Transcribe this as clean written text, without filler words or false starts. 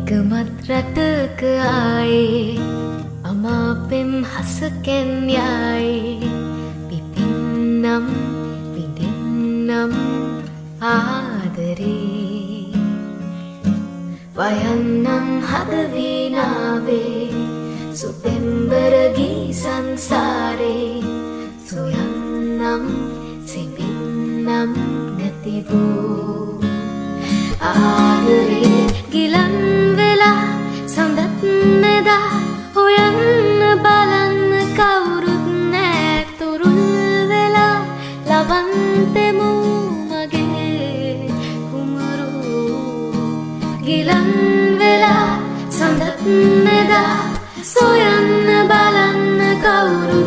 එකමත් රටක ආයේ අමාපෙම් හසකෙන් යායේ පිපෙන්නම් විඳින්නම් ආදරේ වයන්නම් හද වීණාවේ සුපෙම්බර ගී සංසාරේ සොයන්නම් සිඹින්නම් නැති වූ ආදරේ. ගිලන් වෙලා සඳත් මෙදා හොයන්න බලන්න කවුරුත් නෑ. තුරුල් වෙලා ලවන්තෙමු මගේ කුමරු. ගිලන් වෙලා සඳත් මෙදා සොයන්න බලන්න කවුරුත්